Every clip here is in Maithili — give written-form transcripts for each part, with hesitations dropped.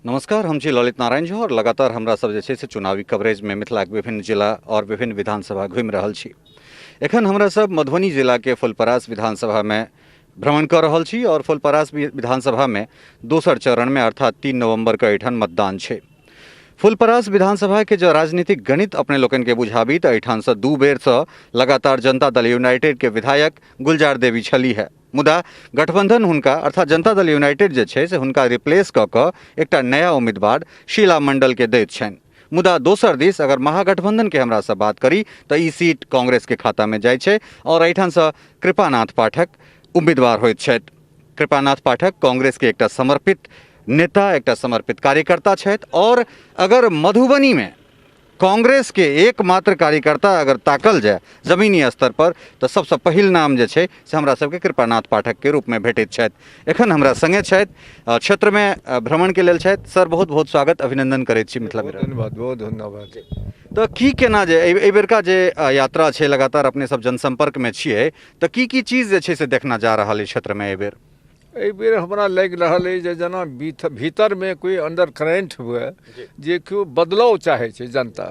नमस्कार, हम छी ललित नारायण झा और लगातार हमरा सब जे छै से चुनावी कवरेज में मिथिलाक विभिन्न जिला और विभिन्न विधानसभा घुमि रहल छी। एखन हमरा सब मधुबनी जिला के फुलपरास विधानसभा में भ्रमण कऽ रहल छी और फुलपरास विधानसभा में दोसर चरण में अर्थात 3 नवंबर के एहिठाम मतदान छै। फुलपरास विधानसभा के जो राजनीतिक गणित अपने लोकनि के बुझाबी तऽ एहिठाम से 2 बेर से लगातार जनता दल यूनाइटेड के विधायक गुलजार देवी छली है, मुदा गठबंधन हुनका अर्थात जनता दल यूनाइटेड जे छै से हुनका रिप्लेस कऽ कऽ एकटा नया उम्मीदवार शीला मंडल के दैत छनि। मुदा दोसर दिस अगर महागठबंधन के हमरा से बात करी तऽ ई सीट कांग्रेस के खाता में जाइ छै और एहिठाम से कृपानाथ पाठक उम्मीदवार होइत छथि। कृपानाथ पाठक कांग्रेस के एकटा समर्पित नेता, एकटा समर्पित कार्यकर्ता छथि और अगर मधुबनी में कांग्रेस के एकमात्र कार्यकर्ता अगर ताकल जाय जमीनी स्तर पर तो सबसे पहिल नाम जे छै से हमरा सबके कृपानाथ पाठक के रूप में भेटैत छथि। एखन हमरा संगे छथि, क्षेत्र में भ्रमण के लेल छथि। सर, बहुत बहुत स्वागत, अभिनंदन करैत छी मिथिला मिरर। धन्यवाद, बहुत धन्यवाद। तो की केना जे एहि बेरका जे यात्रा छै, लगातार अपने सब जनसंपर्क में छियै, तो की की चीज जे छै से देखना जा रहल है क्षेत्र में एहि बेर? एहि बेर हमरा लागि रहल अछि जे जेना भीतरमे कोइ अंडर करेंट हुए, जे केओ बदलाव चाहै छै जनता।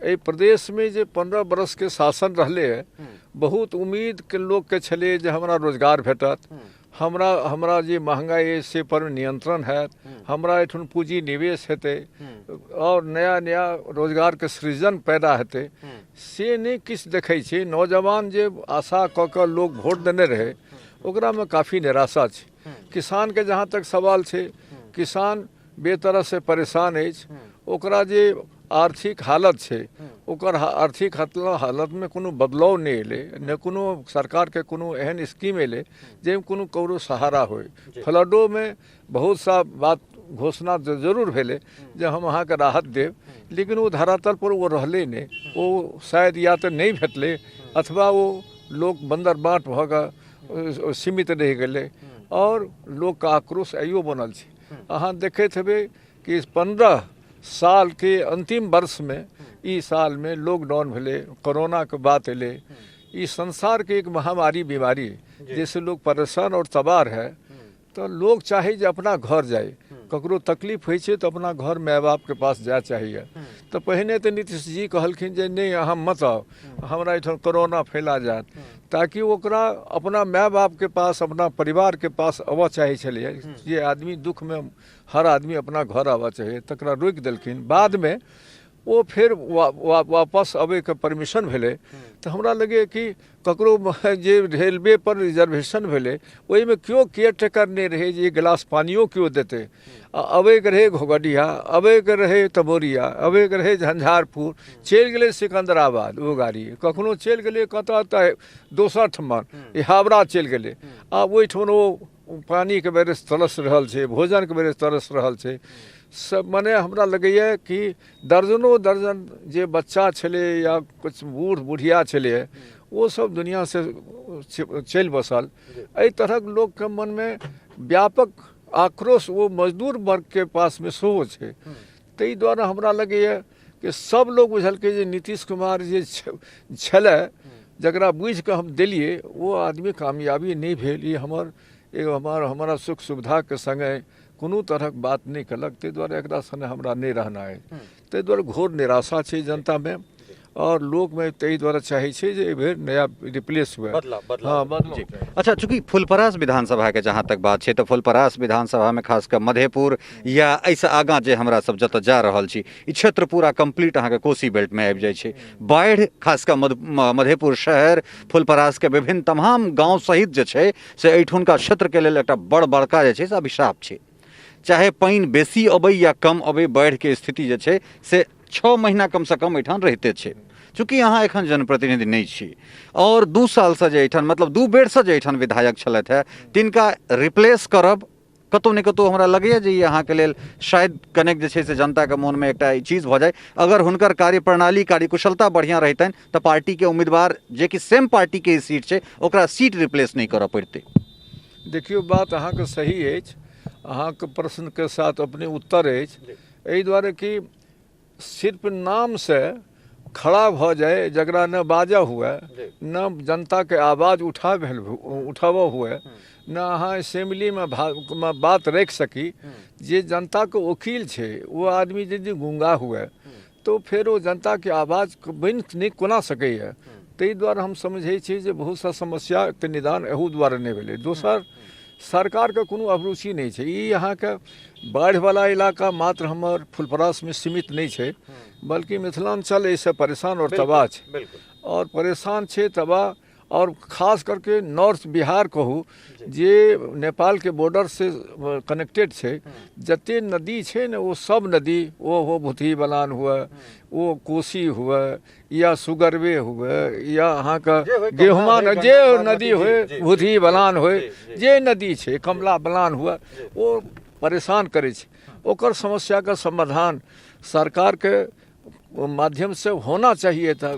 एहि प्रदेशमे जे 15 बरसके शासन रहलै, बहुत उम्मीदके लोकके छलै जे हमरा रोजगार भेटत, हमरा जे महंगाइ अछि से पर नियंत्रण हैत, हमरा एहिठाम पूँजी निवेश हेतै आओर नया नया रोजगारके सृजन पैदा हेतै। से नहि किछु देखै छी। नौजवान जे आशा कऽ कऽ लोक वोट देने रहै ओकरामे काफी निराशा छै। किसानके जहाँ तक सवाल छै, किसान बेतरहसँ परेशान अछि। ओकरा जे आर्थिक हालत छै, ओकर आर्थिक हालतमे कोनो बदलाव नहि एलै, नहि कोनो सरकारके कोनो एहन स्कीम एलै जाहिमे कोनो ककरो सहारा होइ। फ्लडोमे बहुत सा बात घोषणा जरूर भेलै जे हम अहाँके राहत देब, लेकिन ओ धरातल पर ओ रहलै नहि। ओ शायद या तऽ नहि भेटलै अथवा ओ लोक बन्दर बाँट भऽ कऽ सीमित रहि गेलै और लोकके आक्रोश आइयो बनल छै। अहाँ देखैत हेबै कि 15 सालके अन्तिम वर्षमे ई सालमे लॉकडाउन भेलै, कोरोनाके बात एलै, ई संसारके एक महामारी बीमारी जाहिसँ लोक परेशान और तबाह रहै। तऽ लोक चाहै जे अपना घर जाइ, ककरो तकलीफ होइ छै तऽ अपना घर माय बापके पास जाय चाहैए। तऽ पहिने तऽ नीतीश जी कहलखिन जे नहि अहाँ मत आउ, हमरा एहिठाम कोरोना फैला जायत, ताकि ओकरा अपना माय बापके पास अपना परिवारके पास आबऽ चाहै छलैए। जे आदमी दुःखमे हर आदमी अपना घर आबऽ चाहैए, तकरा रोकि देलखिन। बादमे ओ फेर वापस अबैके परमिशन भेलै तऽ हमरा लगैए कि ककरो जे रेलवे पर रिजर्वेशन भेलै ओहिमे केओ केयर टेकर नहि रहै जे एक गिलास पानियो केओ देतै। आ अबैके रहै घोघडिया, अबैके रहै तमोरिया, अबैके रहै झंझारपुर, चलि गेलै सिकन्दराबाद ओ गाड़ी, कखनो चलि गेलै कतऽ तऽ दोसर ठमा हावड़ा चलि गेलै। आ ओहिठाम ओ पानिके बेर तरस रहल छै, भोजनके बेर तरस रहल छै। सब मने हमरा लगैए कि दर्जनो दर्जन जे बच्चा छलै या किछु बूढ़ बुढ़िया छलै ओ सब दुनिआँसँ चलि बसल। एहि तरहक लोकके मनमे व्यापक आक्रोश ओ मजदूर वर्गके पासमे सेहो छै। ताहि दुआरे हमरा लगैए कि सब लोक बुझलकै जे नीतीश कुमार जे छलै जकरा बुझिकऽ हम देलियै ओ आदमी कामयाबी नहि भेल। ई हमर एगो हमरा सुख सुविधाके सङ्गे कोनो तरहक बात नहि केलक, ताहि दुआरे एकरा सङ्गे हमरा नहि रहना अइ। ताहि दुआरे घोर निराशा छै जनतामे और लोकमे। ताहि दुआरे चाहै छै जे एहिबेर नया रिप्लेस हुए, बदलाव, हँ बदलाव। अच्छा, चूँकि फुलपरास विधानसभा के जहाँ तक बात छै तऽ फुलपरास विधानसभा में खास कऽ मधेपुर या एहिसँ आगाँ जे हमरा सब जतऽ जा रहल छी ई क्षेत्र पूरा कम्प्लीट अहाँके कोसी बेल्टमे आबि जाइ छै। बाढ़ि खास कऽ मधेपुर शहर, फुलपरासके विभिन्न तमाम गाँव सहित जे छै से एहिठुनका क्षेत्रके लेल एकटा बड़ बड़का जे छै से अभिशाप छै। चाहे पानि बेसी अबै या कम अबै, बाढ़िके स्थिति जे छै से 6 महीना कमसँ कम एहिठाम रहिते छै। चूँकि अहाँ एखन जनप्रतिनिधि नहि छी और 2 सालसँ जे एहिठाम मतलब 2 बेरसँ जे एहिठाम विधायक छलथि हेँ तिनका रिप्लेस करब कतहु ने कतहु हमरा लगैए जे ई अहाँके लेल शायद कनेक जे छै से जनताके मोनमे एकटा ई चीज भऽ जाय। अगर हुनकर कार्यप्रणाली कार्यकुशलता बढ़िआँ रहितनि तऽ पार्टीके उम्मीदवार जे कि सेम पार्टीके ई सीट छै ओकरा सीट रिप्लेस नहि करऽ पड़ितै। देखियौ, बात अहाँके सही अछि, अहाँके प्रश्नके साथ अपने उत्तर अछि। एहि दुआरे कि सिर्फ नामसँ खड़ा भऽ जाय जकरा ने बाजऽ हुए, ने जनताके आवाज उठाबऽ हुए, ने अहाँ असेम्बलीमे बात राखि सकी। जे जनताके वकील छै ओ आदमी यदि गूंगा हुए तऽ फेर ओ जनताके आवाज बनि नहि कोना सकैए। ताहि दुआरे हम समझै छी जे बहुत सा समस्याके निदान एहू दुआरे नहि भेलै। दोसर, सरकारके कोनो अभिरुचि नहि छै। ई अहाँके बाढ़िवला इलाका मात्र हमर फुलपरासमे सीमित नहि छै, बल्कि मिथिलाञ्चल एहिसँ परेशान आओर तबाह छै, आओर परेशान छै तबाह, आओर खास करके नॉर्थ बिहार कहू जे नेपालके बॉर्डरसँ कनेक्टेड छै, जते नदी छै ने ओ सब नदी, ओ हो भुतही बलान हुए, ओ कोसी हुए, या सुगरवे हुए, या अहाँके गेहुमा जे नदी हुए, भुतही बलान हुए, जे नदी छै कमला बलान हुए, ओ परेशान करै छै। ओकर समस्याके समाधान सरकारके माध्यमसँ होना चाहिए तऽ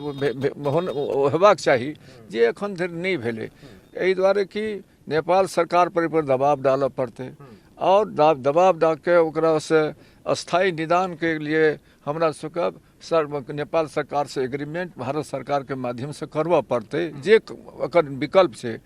हेबाक चाही, जे एखन धरि नहि भेलै। एहि दुआरे कि नेपाल सरकार पर एहिपर दबाव डालऽ पड़तै, आओर दबाव डालिके ओकरासँ स्थायी निदानके लिए हमरा सबके सर नेपाल सरकारसँ एग्रीमेंट भारत सरकारके माध्यमसँ करबऽ पड़तै, जे एकर विकल्प छै।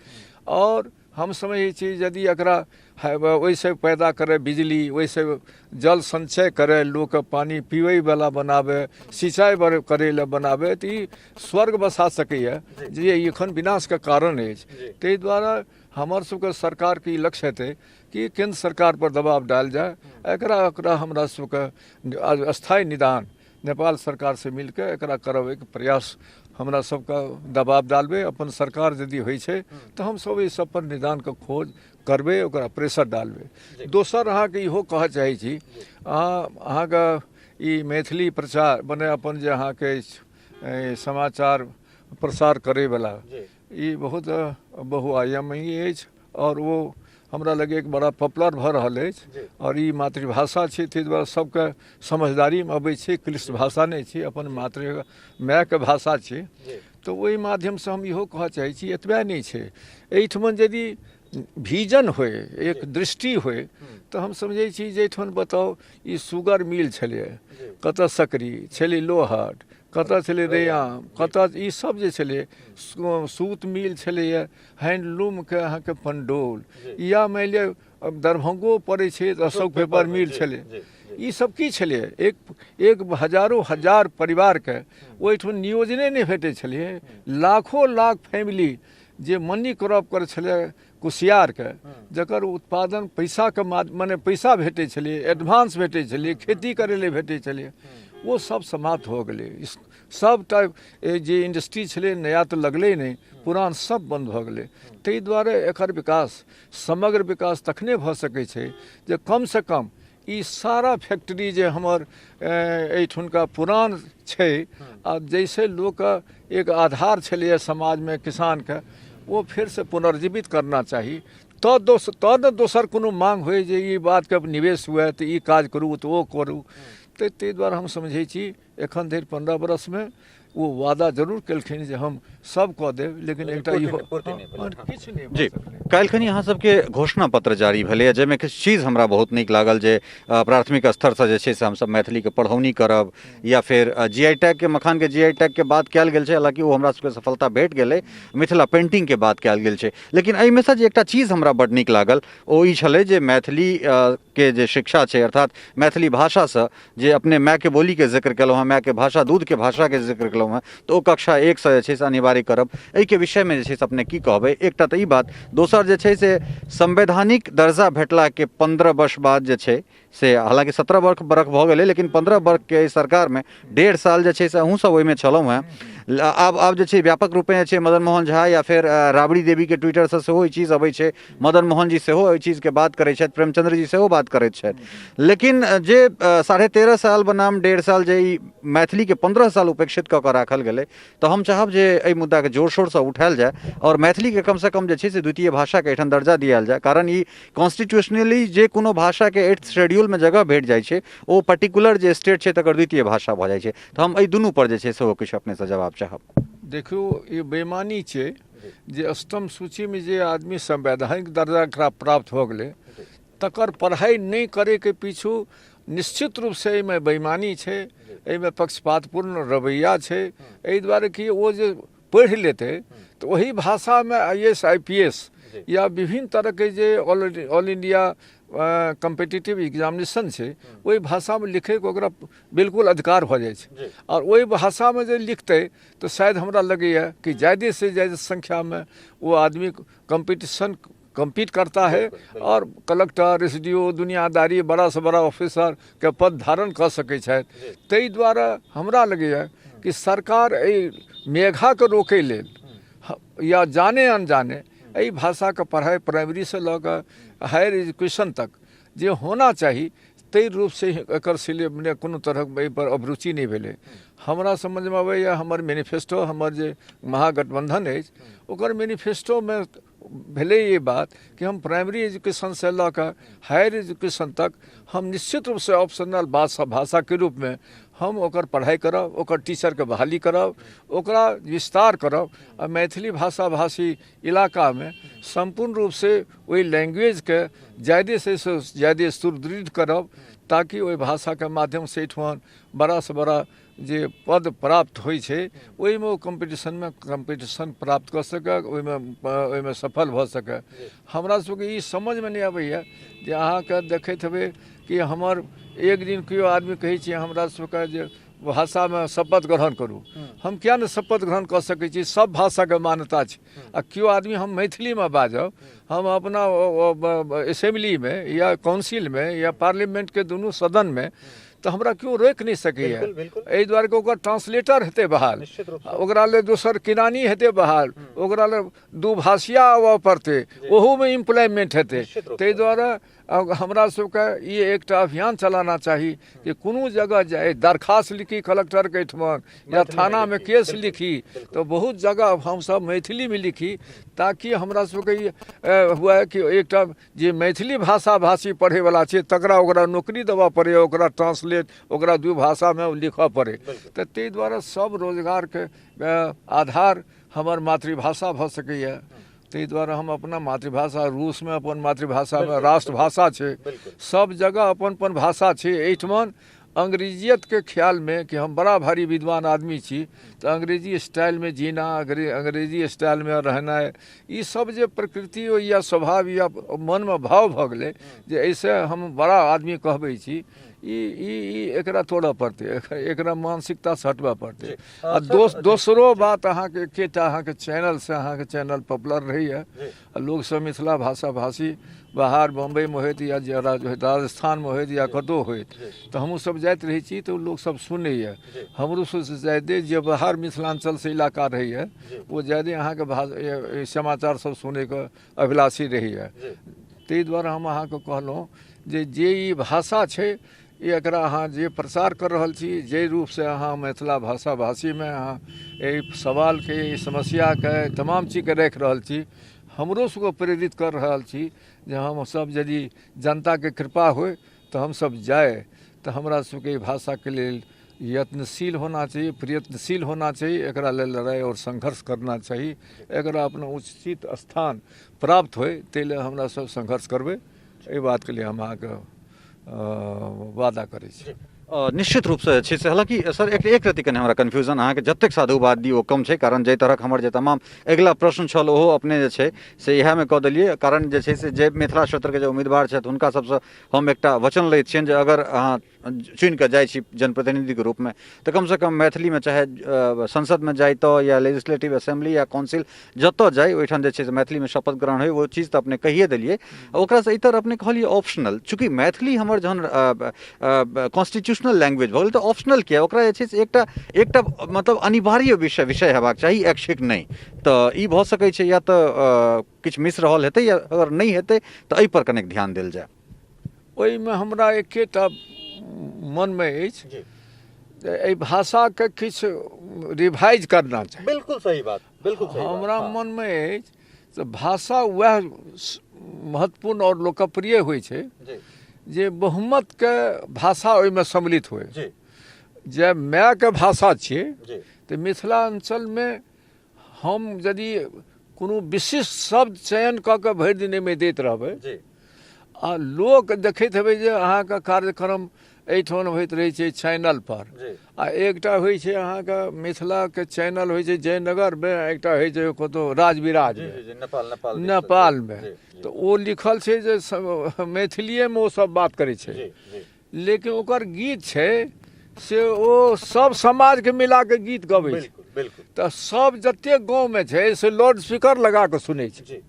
आओर हम समझै छी यदि एकरा ओहिसँ पैदा करै बिजली, ओहिसँ जल संचय करै, लोकके पानि पीबैवला बनाबै, सिंचाइ करै लए बनाबै, तऽ ई स्वर्ग बसा सकैए, जे एखन विनाशके कारण अछि। ताहि दुआरे हमर सबके सरकारके ई लक्ष्य हेतै कि केन्द्र सरकारपर दबाव डालल जाय, एकरा ओकरा हमरा सबके स्थायी निदान नेपाल सरकारसँ मिलके एकरा करबैके प्रयास हमरा सबके दबाव डालबै। अपन सरकार यदि होइ छै तऽ हमसब एहि सब पर निदानके खोज करबै, ओकरा प्रेशर डालबै। दोसर, अहाँके इहो कहऽ चाहै छी, अहाँके ई मैथिली प्रचार मने अपन जे अहाँके समाचार प्रसार करैवला ई बहुत बहुआयामी अछि, आओर ओ हमरा लग एक बड़ा पॉपुलर भऽ रहल अछि, आओर ई मातृभाषा छै, ताहि दुआरे सबके समझदारीमे अबै छै, क्लिष्ट भाषा नहि छै, अपन मातृ मायके भाषा छै। तऽ ओहि माध्यमसँ हम इहो कहऽ चाहै छी, एतबे नहि छै, एहिठमन यदि विजन होइ, एक दृष्टि होइ, तऽ हम समझै छी जे एहिठमन बताउ ई सुगर मिल छलै कतऽ, सकरी छलै, लोहट कतऽ छलै, रैयाम कतऽ, ई सब जे छलै, सूत मिल छलैए, हैंडलूमके अहाँके पंडौल, या मानि लिअ दरभंगो पड़ै छै तऽ अशोक पेपर मिल छलै, ई सब की छलै? एक एक हजारो हजार परिवारके ओहिठाम नियोजने नहि भेटै छलै। लाखो लाख फैमिली जे मनी क्रॉप करै छलै कुसियारके, जकर उत्पादन पैसाके मने पैसा भेटै छलै, एडवांस भेटै छलै, खेती करै लए भेटै छलै, ओ सब समाप्त हो गेलै। सबटा जे इंडस्ट्री छलै नया तऽ लगलै नहि, पुरान सब बन्द भऽ गेलै। ताहि दुआरे एकर विकास, समग्र विकास तखने भऽ सकै छै जे कमसँ कम ई सारा फैक्ट्री जे हमर एहिठुनका पुरान छै आ जाहिसँ लोकके एक आधार छलैए समाजमे किसानके, ओ फेरसँ पुनर्जीवित करना चाही। तऽ तऽ ने दोसर कोनो माँग होइ जे ई बातके निवेश हुए तऽ ई काज करू तऽ ओ करू। तऽ ताहि दुआरे हम समझै छी एखन धरि 15 बरसमे ओ वादा जरूर केलखिन जे हम सब कऽ देब, लेकिन एकटा इहो किछु नहि। जी, काल्हिखनी अहाँ सबके घोषणा पत्र जारी भेलैए, जाहिमे किछु चीज हमरा बहुत नीक लागल जे प्राथमिक स्तरसँ जे छै से हमसब मैथिलीके पढ़ौनी करब, या फेर जी आई टैगके, मखानके जी आई टैगके बात कयल गेल छै, हालाँकि ओ हमरा सबके सफलता भेट गेलै, मिथिला पेन्टिंगके बात कयल गेल छै। लेकिन एहिमेसँ जे एकटा चीज हमरा बड्ड नीक लागल ओ ई छलै जे मैथिली के जे शिक्षा छै, अर्थात मैथिली भाषासँ जे अपने मायके बोलीके जिक्र केलहुँ हँ, मायके भाषा दूधके भाषाके जिक्र केलहुँ हँ, तऽ ओ कक्षा 1सँ जे छै से अनिवार्य करब। एहिके विषयमे जे छै से अपने की कहबै? एकटा तऽ ई बात, दोसर जे छै से संवैधानिक दर्जा भेटलाके 15 वर्ष बाद जे छै से, हालाँकि 17 बरख भऽ गेलै, लेकिन 15 बरखके एहि सरकारमे 1.5 साल जे छै से अहूँ सब ओहिमे छलहुँ हँ। आब जे छै व्यापक रूपे जे छै मदन मोहन झा या फेर राबड़ी देवीके ट्विटरसँ सेहो ई चीज अबै छै, मदन मोहन जी सेहो एहि चीजके बात करै छथि, प्रेमचंद्र जी सेहो बात करैत छथि, लेकिन जे 13.5 साल बनाम 1.5 साल जे ई मैथिलीके 15 साल उपेक्षित कऽ कऽ राखल गेलै, तऽ हम चाहब जे एहि मुद्दाके जोर शोरसँ उठायल जाय आओर मैथिलीके कमसँ कम जे छै से द्वितीय भाषाके एहिठाम दर्जा दियायल जाय, कारण ई कॉन्स्टिट्यूशनली जे कोनो भाषाके एट्थ शेड्यूलमे जगह भेट जाइ छै ओ पर्टिकुलर जे स्टेट छै तकर द्वितीय भाषा भऽ जाइ छै। तऽ हम एहि दुनूपर जे छै से ओ किछु अपनेसँ जवाब चाहब। देखियौ, ई बेईमानी छै जे अष्टम सूचीमे जे आदमी संवैधानिक दर्जा एकरा प्राप्त भऽ गेलै तकर पढ़ाइ नहि करैके पीछू निश्चित रूपसँ एहिमे बेईमानी छै, एहिमे पक्षपातपूर्ण रवैया छै। एहि दुआरे कि ओ जे पढ़ि लेतै तऽ ओही भाषामे I S I P S या विभिन्न तरहके जे ऑल इंडिया कम्पिटिटिव एग्जामिनेशन छै, ओहि भाषामे लिखैके ओकरा बिल्कुल अधिकार भऽ जाइ छै। आओर ओहि भाषामे जे लिखतै तऽ शायद हमरा लगैए कि जादेसँ जादे संख्यामे ओ आदमी कम्पीटिशन कम्पीट करता है और कलेक्टर, SDO, दुनियादारी, बड़ा से बड़ा ऑफिसर के पद धारण कऽ सकै छथि। ताहि दुआरे हमरा लगैए कि सरकार एहि मेघाके रोकै लेल या जाने अनजाने एहि भाषाके पढ़ाइ प्राइमरीसँ लऽ कऽ हायर एजुकेशन तक जे होना चाही ताहि रूपसँ एकर सिलेबस कोनो तरहक एहिपर अभिरुचि नहि भेलै। हमरा समझमे अबैए हमर मैनिफेस्टो, हमर जे महागठबन्धन अछि ओकर मैनिफेस्टोमे भेलै ई बात कि हम प्राइमरी एजुकेशनसँ लऽ कऽ हायर एजुकेशन तक हम निश्चित रूपसँ ऑप्शनल भाषाके रूपमे हम ओकर पढ़ाइ करब, ओकर टीचरके बहाली करब, ओकरा विस्तार करब आ मैथिली भाषा भाषी इलाकामे सम्पूर्ण रूपसँ ओहि लैंग्वेजके जादेसँ जादे सुदृढ़ करब, ताकि ओहि भाषाके माध्यमसँ एहिठमन बड़ासँ बड़ा जे पद प्राप्त होइ छै ओहिमे ओ कम्पीटिशनमे कम्पीटिशन प्राप्त कऽ सकए, ओहिमे सफल भऽ सकए। हमरा सबके ई समझमे नहि अबैए जे अहाँके देखैत हेबै कि हमर एक दिन केओ आदमी कहै छै हमरा सबके जे भाषामे शपथ ग्रहण करू, हम किया नहि शपथ ग्रहण कऽ सकै छी? सब भाषाके मान्यता छै। आ केओ आदमी हम मैथिलीमे बाजब, हम अपना असेम्बलीमे या काउंसिलमे या पार्लियामेंटके दुनू सदनमे, तऽ हमरा केओ रोकि नहि सकैए। एहि दुआरे कि ओकर ट्रांसलेटर हेतै बहाल, ओकरा लेल दोसर किरानी हेतै बहाल, ओकरा लेल दूभाषिया आबऽ पड़तै, ओहूमे इम्प्लॉयमेंट हेतै। ताहि दुआरे हमरा सबके ई एकटा अभियान चलाना चाही कि कोनो जगह जाइ, दरखास्त लिखी कलेक्टरके एहिठमन या थानामे केस लिखी, तऽ बहुत जगह हमसब मैथिलीमे लिखी, ताकि हमरा सबके ई हुए कि एकटा जे मैथिली भाषा भाषी पढ़ैवला छै तकरा ओकरा नौकरी देबऽ पड़ै, ओकरा ट्रांसलेट, ओकरा दू भाषामे लिखऽ पड़ै। तऽ ताहि दुआरे सब रोजगारके आधार हमर मातृभाषा भऽ सकैए। ताहि दुआरे हम अपना मातृभाषा, रूसमे अपन मातृभाषामे राष्ट्रभाषा छै, सब जगह अपन अपन भाषा छै। एहिठमन अंग्रेजियतके ख्यालमे कि हम बड़ा भारी विद्वान आदमी छी तऽ अंग्रेजी स्टाइलमे जीना, अंग्रेजी स्टाइलमे रहनाइ, ई सब जे प्रकृति या स्वभाव या मनमे भाव भऽ गेलै जे एहिसँ हम बड़ा आदमी कहबै छी, ई ई ई एकरा तोड़ऽ पड़तै, एकरा मानसिकतासँ हटबऽ पड़तै। आ दोसरो बात, अहाँके एकेटा अहाँके चैनलसँ अहाँके चैनल पॉपुलर रहैए आ लोकसब मिथिला भाषा भाषी बाहर बम्बइमे होइत या राजस्थानमे होइत या कतहु होइत, तऽ हमहूँ सब जाइत रहै छी तऽ लोकसब सुनैए। हमरो सबसँ जादे जे बाहर मिथिलाञ्चलसँ इलाका रहैए ओ जादे अहाँके समाचार सब सुनैके अभिलाषी रहैए। ताहि दुआरे हम अहाँके कहलहुँ जे जे ई भाषा छै एकरा अहाँ जे प्रचार कऽ रहल छी, जाहि रूपसँ अहाँ मिथिला भाषा भाषीमे अहाँ एहि सवालके, एहि समस्याके, तमाम चीजके राखि रहल छी, हमरो सबके प्रेरित कऽ रहल छी जे हमसब यदि जनताके कृपा होइ तऽ हमसब जाइ, तऽ हमरा सबके एहि भाषाके लेल यत्नशील होना चाहिए, प्रयत्नशील होना चाहिए, एकरा लेल लड़ाइ आओर संघर्ष करना चाही, एकरा अपना उचित स्थान प्राप्त होइ ताहि लेल हमरा सब संघर्ष करबै। एहि बातके लिए हम अहाँके वादा करै छी। निश्चित रूपसँ छै से। हालाँकि सर एक रति कनि हमरा कन्फ्यूजन, अहाँके जतेक साधुवाद दी ओ कम छै, कारण जाहि तरहक हमर जे तमाम अगिला प्रश्न छल ओहो अपने जे छै से इएहमे कऽ देलियै। कारण जे छै से जे मिथिला क्षेत्रके जे उम्मीदवार छथि हुनका सबसँ हम एकटा वचन लैत छियनि जे अगर अहाँ चुनि कऽ जाइ छी जनप्रतिनिधिके रूपमे तऽ कमसँ कम मैथिलीमे चाहे संसदमे जाइ तऽ या लेजिस्लेटिव असेम्बली या काउंसिल जतऽ जाइ ओहिठाम जे छै से मैथिलीमे शपथ ग्रहण होइ, ओ चीज तऽ अपने कहिए देलियै। ओकरासँ इतर अपने कहलियै ऑप्शनल, चूँकि मैथिली हमर जहन कॉन्स्टिट्यूशनल लैंग्वेज भऽ गेल तऽ ऑप्शनल किया, ओकरा जे छै से एकटा एकटा मतलब अनिवार्य विषय हेबाक चाही, ऐच्छिक नहि। तऽ ई भऽ सकै छै या तऽ किछु मिस रहल हेतै, या अगर नहि हेतै तऽ एहिपर कनेक ध्यान देल जाय। ओहिमे हमरा एकेटा मनमे अछि जे एहि भाषाके किछु रिवाइज करना चाही। बिल्कुल सही बात, बिल्कुल सही बात। हमरा मनमे अछि तऽ भाषा वएह महत्वपूर्ण आओर लोकप्रिय होइ छै जे बहुमतके भाषा ओहिमे सम्मिलित होइ। जे मायके भाषा छियै तऽ मिथिलाञ्चलमे हम यदि कोनो विशिष्ट शब्द चयन कऽ कऽ भरि दिन एहिमे दैत रहबै आ लोक देखैत हेबै जे अहाँके कार्यक्रम एहिठाम होइत रहै छै चैनल पर। आ एकटा होइ छै अहाँके मिथिलाके चैनल होइ छै जयनगरमे, एकटा होइ छै कतहु राजविराजमे, नेपालमे। तऽ ओ लिखल छै जे मैथिलीएमे ओ सब बात करै छै, लेकिन ओकर गीत छै से ओ सब समाजके मिलाके गीत गबै छै। तऽ सब जतेक गाँवमे छै से लाउड स्पीकर लगा कऽ सुनै छै।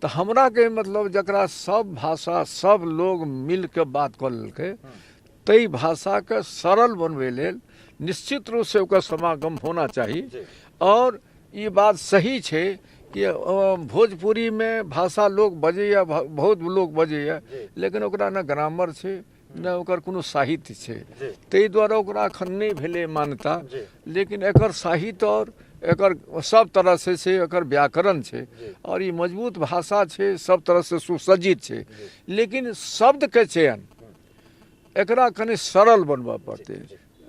तऽ हमराके मतलब जकरा सब भाषा सब लोग मिलके बात कऽ लेलकै, ताहि भाषाके सरल बनबै लेल निश्चित रूपसँ ओकर समागम होना चाही। आओर ई बात सही छै कि भोजपुरीमे भाषा लोक बजैए, बहुत लोक बजैए, लेकिन ओकरा ने ग्रामर छै ने ओकर कोनो साहित्य छै, ताहि दुआरे ओकरा एखन नहि भेलै मान्यता। लेकिन एकर साहित्य आओर एकर सब तरहसँ छै, एकर व्याकरण छै आओर ई मजबूत भाषा छै, सब तरहसँ सुसज्जित छै। लेकिन शब्दके चयन एकरा कनि सरल बनबऽ पड़तै,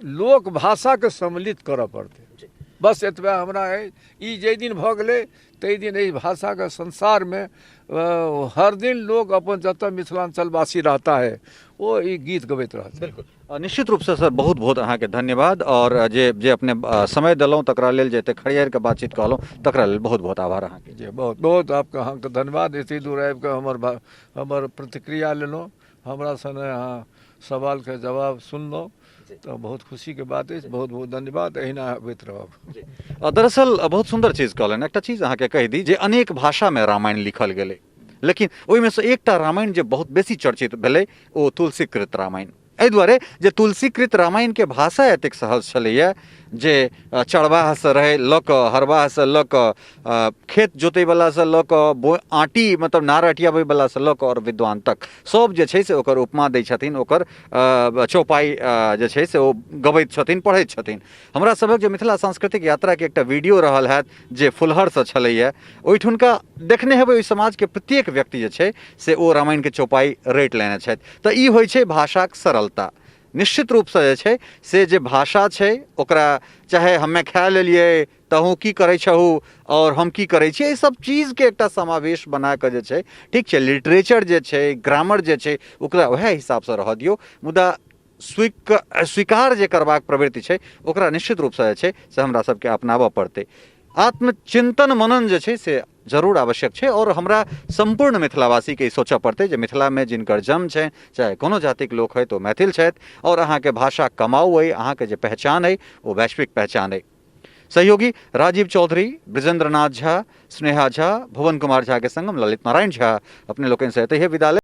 लोक भाषाके सम्मिलित करऽ पड़तै। बस एतबे हमरा अइ। ई जाहि दिन भऽ गेलै ताहि दिन एहि भाषाके संसारमे हर दिन लोक अपन जतऽ मिथिलाञ्चलवासी रहता है ओ ई गीत गबैत रहत। बिल्कुल, निश्चित रूपसँ सर बहुत बहुत अहाँके धन्यवाद। आओर जे जे अपने समय देलहुँ तकरा लेल, जे एते खरियारि कऽ बातचीत कहलहुँ तकरा लेल बहुत बहुत आभार अहाँके। जी, बहुत बहुत आपके अहाँके धन्यवाद। एते दूर आबिकऽ हमर प्रतिक्रिया लेलहुँ, हमरा सने अहाँ सवालके जवाब सुनलहुँ, तऽ बहुत खुशीके बात अछि। बहुत बहुत धन्यवाद, एहिना अबैत रहब। दरअसल बहुत सुन्दर चीज कहलनि। एकटा चीज अहाँके कहि दी जे अनेक भाषामे रामायण लिखल गेलै, लेकिन ओहिमे सँ एकटा रामायण जे बहुत बेसी चर्चित भेलै ओ तुलसीकृत रामायण। एहि दुआरे जे तुलसीकृत रामायणके भाषा एतेक सहज छलैए जे चरवाहसँ रहै लऽ कऽ हरवाहसँ लऽ कऽ खेत जोतैवलासँ लऽ कऽ बो आँटी मतलब नार अटियाबैवलासँ लऽ कऽ आओर विद्वान तक सभ जे छै से ओकर उपमा दै छथिन, ओकर चौपाइ जे छै से ओ गबैत छथिन, पढ़ैत छथिन। हमरा सभक जे मिथिला सांस्कृतिक यात्राके एकटा वीडियो रहल हैत जे फुलहरसँ छलैए, ओहिठुनका देखने हेबै ओहि समाजके प्रत्येक व्यक्ति जे छै से ओ रामायणके चौपाइ रटि लेने छथि। तऽ ई होइ छै भाषाक सरलता। निश्चित रूपसँ जे छै से जे भाषा छै ओकरा चाहे हमे खाए लेलियै तहूँ की करै छहु आओर हम की करै छी, एहि सब चीजके एकटा समावेश बनाकऽ जे छै, ठीक छै लिटरेचर जे छै ग्रामर जे छै ओकरा वएह हिसाबसँ रहऽ दियौ, मुदा स्वीकार जे करबाक प्रवृत्ति छै ओकरा निश्चित रूपसँ जे छै से हमरा सबके अपनाबऽ पड़तै। आत्मचिन्तन मनन जे छै से जरूर आवश्यक छै आओर हमरा सम्पूर्ण मिथिलावासीके ई सोचऽ पड़तै जे मिथिलामे जिनकर जन्म छनि चाहे कोनो जातिक लोक होथि ओ मैथिल छथि आओर अहाँके भाषा कमाउ अइ, अहाँके जे पहचान अइ ओ वैश्विक पहचान अइ। सहयोगी राजीव चौधरी, ब्रजेंद्र नाथ झा, स्नेहा झा, भुवन कुमार झा के संग हम ललित नारायण झा अपने लोकनि से एतहिए विदा लेब।